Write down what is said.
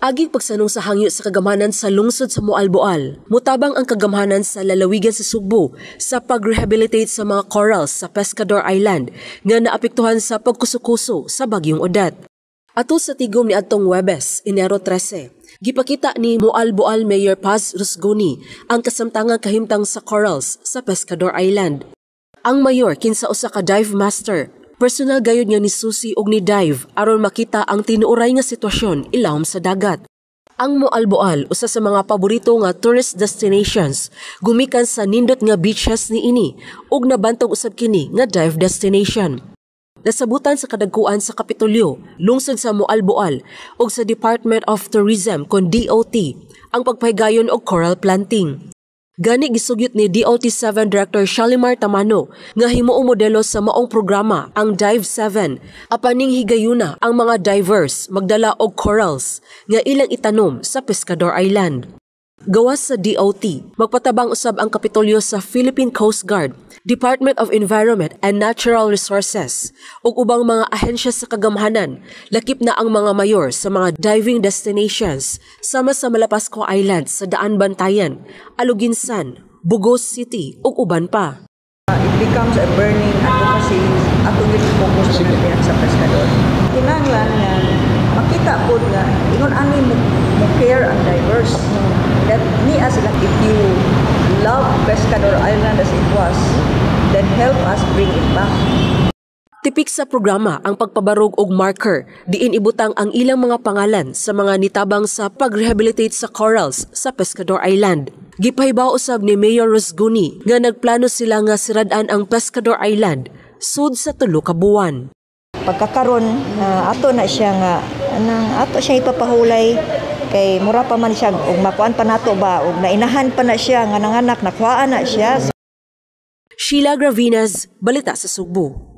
Agig pagsanong sa hangyo sa kagamhanan sa lungsod sa Moalboal, mutabang ang kagamhanan sa lalawigan sa Sugbo sa pag-rehabilitate sa mga corals sa Pescador Island nga naapektuhan sa pagkusukuso sa Bagyong Odette. Ato sa tigom ni adtong Webes, Enero 13, gipakita ni Moalboal Mayor Paz Rusgoni ang kasamtangang kahimtang sa corals sa Pescador Island. Ang mayor, kinsa usa ka dive master, personal gayud nga ni susi og ni dive aron makita ang tinuoray nga sitwasyon ilawom sa dagat. Ang Moalboal, usa sa mga paborito nga tourist destinations, gumikan sa nindot nga beaches niini ug nabantog usab kini nga dive destination. Nasabutan sa kadagkuan sa Kapitolyo, lungsod sa Moalboal ug sa Department of Tourism kon DOT ang pagpahigayon og coral planting. Gani gisugyot ni DOT 7 Director Shalimar Tamano nga himuong modelo sa maong programa ang Dive 7 apan ning higayuna ang mga divers magdala og corals nga ilang itanom sa Pescador Island. Gawas sa DOT, magpatabang usab ang Kapitolyo sa Philippine Coast Guard, Department of Environment and Natural Resources ug ubang mga ahensya sa kagamhanan, lakip na ang mga mayor sa mga diving destinations sama sa Malapascua Island sa Daan Bantayan, Aloguinsan, Bogo City ug uban pa. It becomes a burning advocacy. Ato gyud focus na sa Pescador. Kinahanglan nga makita pod nga ingon ani mo care ang divers. That niya sila, if you love Pescador Island as it was, then help us bring it back. Tipik sa programa ang pagpabarog og marker diin ibutang ang ilang mga pangalan sa mga nitabang sa pag-rehabilitate sa corals sa Pescador Island. Gipahibaw usab ni Mayor Rusguni nga nagplano sila nga sirad-an ang Pescador Island sud sa 3 ka buwan. Pagkakaron ato na siya nga anang ato siya ipapahulay kay mura pa man siya ug makuan pa nato ba ug nainahan pa na siya nga nanganak, nakuhaan na siya. Sheila Gravinas, Balita sa Sugbo.